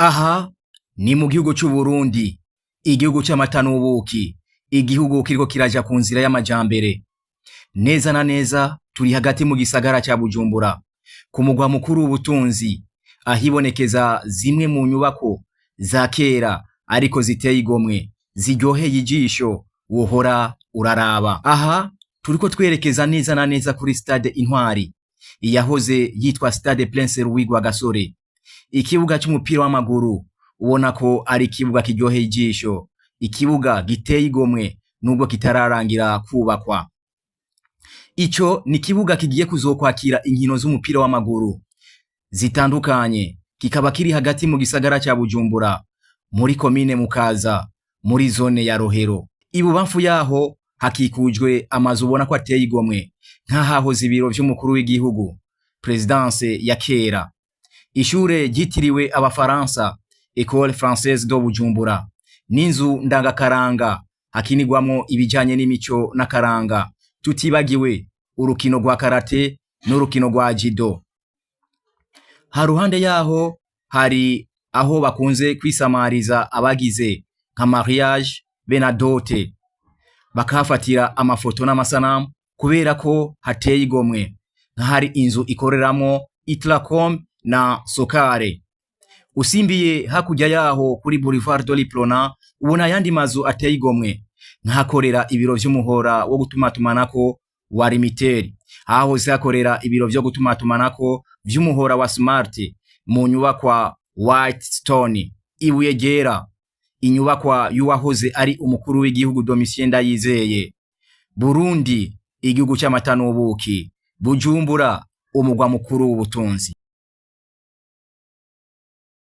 Aha ni mu gihugu c'Uburundi, igihugu c'amata n'ubuki, igihugu kiriko kiraja ku nzira y'amajambere. Neza na neza turi hagati mu gisagara ca Bujumbura, ku mugwa mukuru w'ubutunzi, ahibonekeza zimwe mu nyubako za kera ariko ziteye igomwe, ziryoheye ijisho wohora uraraba. Aha turiko twerekeza neza na neza kuri stade Intwari, iyahoze yitwa Stade Prince Louis Rwagasore. Ikibuga c'umupira w'amaguru ubona ko ari ikibuga kiryoheye ijisho, ikibuga giteye igomwe nubwo kitararangira kubakwa. Ico ni ikibuga kigiye kuzokwakira inkino z'umupira w'amaguru zitandukanye, kikaba kiri hagati mu gisagara ca Bujumbura, muri komine Mukaza, muri zone ya Rohero. Ibubamfu yaho hakikujwe amazu ubona ko ateye igomwe, nk'ahahoze ibiro vy'umukuru w'igihugu, Presidence ya kera. Ishure ryitiriwe abafaransa, Ecole Française de Bujumbura, n'inzu ndangakaranga hakinirwamwo ibijanye n'imico n'akaranga, tutibagiwe urukino rwa karate n'urukino rwa judo. Haruhande yaho hari aho bakunze kwisamariza abagize nka mariage be na dote, bakahafatira amafoto n'amasanamu kubera ko hateye igomwe, nk'ahari inzu ikoreramwo Itracom na Sokare. Usimbiye hakurya yaho kuri Boulevard de l'Uprona ubona ayandi mazu ateye igomwe, nk'ahakorera ibiro vy'umuhora wo gutumatumanako wa Lumitel, hahoze hakorera ibiro vyo gutumatumanako vy'umuhora wa Smart mu nyubakwa White Stone, ibuye ryera, inyubakwa y'uwahoze ari umukuru w'igihugu Domitien Ndayizeye. Burundi, igihugu c'amata n'ubuki, Bujumbura, umugwa mukuru w'ubutunzi.